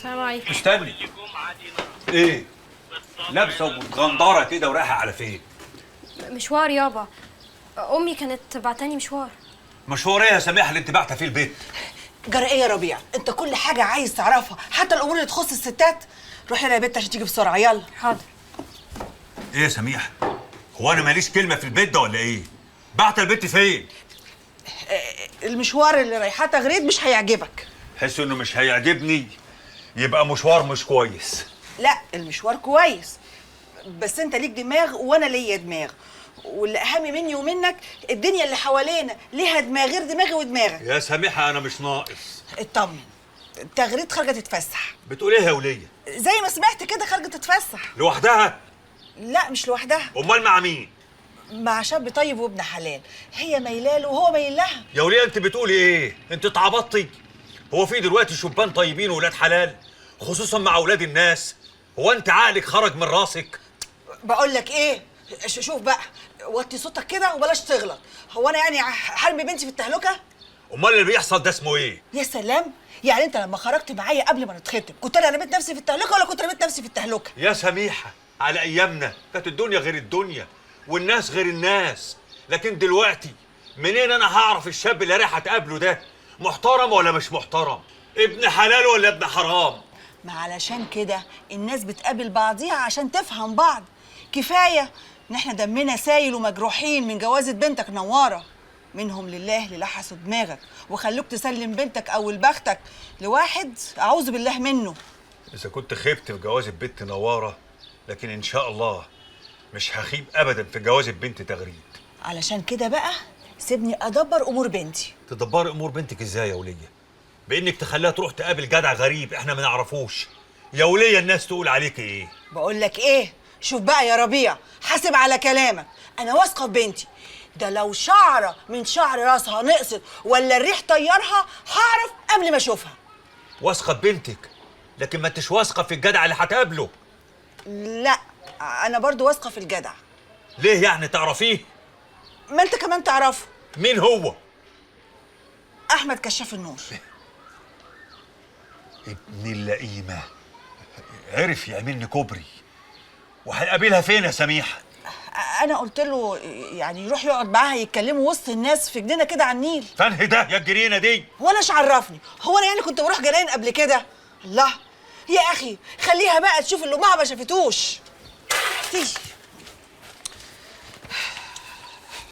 السلام عليكم. استني، ايه لابسه ومتغندره كده ورايحه على فين؟ مشوار يابا، امي كانت بعتاني مشوار. مشوار ايه يا سميحة اللي انت بعتها فيه البيت؟ جرى ايه يا ربيع؟ انت كل حاجة عايز تعرفها، حتى الامور اللي تخص الستات. روحي يا بنت عشان تيجي بسرعة. يلا. حاضر. ايه يا سميحة؟ هو انا ماليش كلمة في البيت ده ولا ايه؟ بعت البيت فين؟ المشوار اللي رايحاه تغريد مش هيعجبك. حس انه مش هيعجبني يبقى مشوار مش كويس. لا المشوار كويس، بس انت ليك دماغ وانا ليا دماغ، واللي اهم مني ومنك الدنيا اللي حوالينا ليها دماغ غير دماغي ودماغك. يا سميحة انا مش ناقص. اطمن، تغريد خارجه تتفسح. بتقول ايه يا وليه؟ زي ما سمعت كده، خارجه تتفسح. لوحدها؟ لا مش لوحدها. امال مع مين؟ مع شاب طيب وابن حلال، هي ميلاله وهو ميل لها. يا وليه انت بتقولي ايه؟ انت اتعبطتي؟ هو في دلوقتي شبان طيبين وولاد حلال، خصوصا مع اولاد الناس؟ هو انت عقلك خرج من راسك؟ بقول لك ايه، شوف بقى، وطي صوتك كده وبلاش تغلط. هو انا يعني حرمي بنتي في التهلكة؟ امال اللي بيحصل ده اسمه ايه؟ يا سلام، يعني انت لما خرجت معايا قبل ما نتخطب كنت انا رميت نفسي في التهلكة ولا كنت رميت نفسي في التهلكة؟ يا سميحة على ايامنا كانت الدنيا غير الدنيا والناس غير الناس، لكن دلوقتي منين انا هعرف الشاب اللي رايح اتقابله ده محترم ولا مش محترم؟ ابن حلال ولا ابن حرام؟ ما علشان كده الناس بتقابل بعضيها عشان تفهم بعض. كفاية ان احنا دمنا سايل ومجروحين من جوازه بنتك نواره، منهم لله اللي لحسوا دماغك وخلوك تسلم بنتك او بختك لواحد اعوذ بالله منه. اذا كنت خبت في جوازه بنت نواره، لكن ان شاء الله مش هخيب ابدا في جوازه بنت تغريد. علشان كده بقى سيبني ادبر امور بنتي. تدبري امور بنتك ازاي يا وليه؟ بانك تخليها تروح تقابل جدع غريب احنا ما نعرفوش. يا وليه الناس تقول عليك ايه؟ بقول لك ايه، شوف بقى يا ربيع، حاسب على كلامك. انا واثقة في بنتي، ده لو شعره من شعر راسها نقصت ولا الريح طيرها هعرف قبل ما اشوفها. واثقة في بنتك، لكن ما انتش واثقة في الجدع اللي هتقابله. لا انا برضو واثقة في الجدع. ليه يعني تعرفيه؟ ما انت كمان تعرفه. مين هو؟ احمد كشاف النور. ابن اللئيمه عرف يعملني كوبري. وهيقابلها فين يا سميحة؟ انا قلت له يعني يروح يقعد معاها يتكلموا وسط الناس في جنينة كده على النيل. فانهي ده يا الجنينة دي؟ وانا ايش عرفني؟ هو انا يعني كنت بروح جناين قبل كده؟ الله يا اخي خليها بقى تشوف اللي امها ما شافتوش. تيجي.